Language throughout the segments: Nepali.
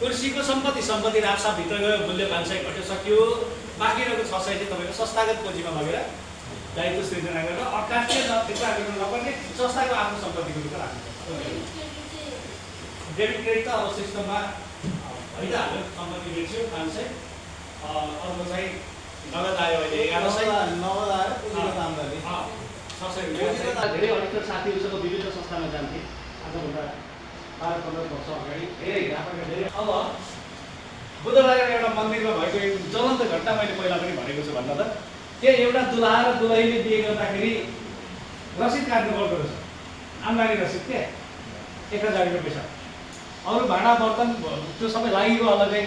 कुर्सीको सम्पत्ति राजसाभित्र गयो, मूल्य 500 कट्यो, सक्यो। बाँकी रहेको 600 चाहिँ तपाईँको संस्थागत पुँजीमा लगेर दायित्व सृजना गरेर अकाट्य फिर्ता गर्न नपर्ने संस्थाको आफ्नो सम्पत्तिको रूपमा राख्नु। डेबिट क्रेडिट त अब सिस्टममा होइन, हाम्रो सम्पत्ति बेच्यो 500, अर्को चाहिँ नगद आयो अहिले 1100, नगद आयो पुँजीगत आम्दानी 600 रुपियाँ। धेरै अधिकतर साथीहरूसँग विभिन्न संस्थामा जान्थे आजभन्दा 12-15 वर्ष अगाडि, धेरै ग्राहकहरू धेरै। अब बुधबार एउटा मन्दिरमा भएको एक ज्वलन्त घटना मैले पहिला पनि भनेको छु भन्दा त त्यो एउटा दुलहा र दुलहीले बिहे गर्दाखेरि रसिद काट्नु पर्दो रहेछ, आम्दानी रसिद के 1000 रुपियाँ पैसा। अरू भाँडा बर्तन त्यो सबै लागिगयो अलग्गै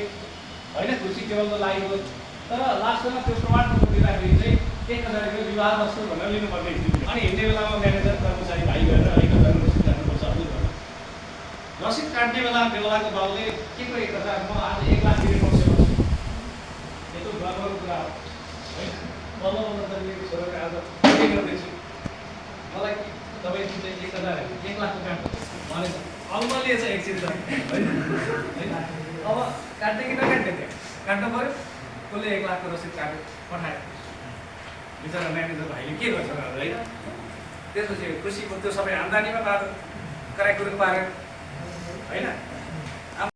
होइन, कुर्सी टेबलको लागिगयो। तर लास्टमा त्यो प्रमाणपत्र दिँदाखेरि चाहिँ 1000 रुपियाँ विवाह वस्तु भनेर लिनुपर्ने स्थिति। अनि हिँड्ने बेलामा म्यानेजर कर्मचारी भाइ गएर 1000 रसिद काट्नुपर्छ। रसिद काट्ने बेलाको बाउले के को 1000, म आज 1 लाख दिने पक्ष गर्छु, यत्रो गर्वको कुरा हो होइन। बल्ल त मेरो छोराले आज के गर्दैछु, मलाई तपाईँ चाहिँ 1000 1 लाखको काट्नु भनेछ। अब मैले चाहिँ एकछिन त होइन, अब काट्ने कि नकाट्ने थियो, काट्नु पऱ्यो। कसले 1 लाखको रसिद काट्यो, पठायो। बिचरा म्यानेजर भाइले के गर्छ होइन। त्यसपछि खुसीको त्यो सबै आम्दानीमा पार्यो, कराइकुरीको पार्यो होइन।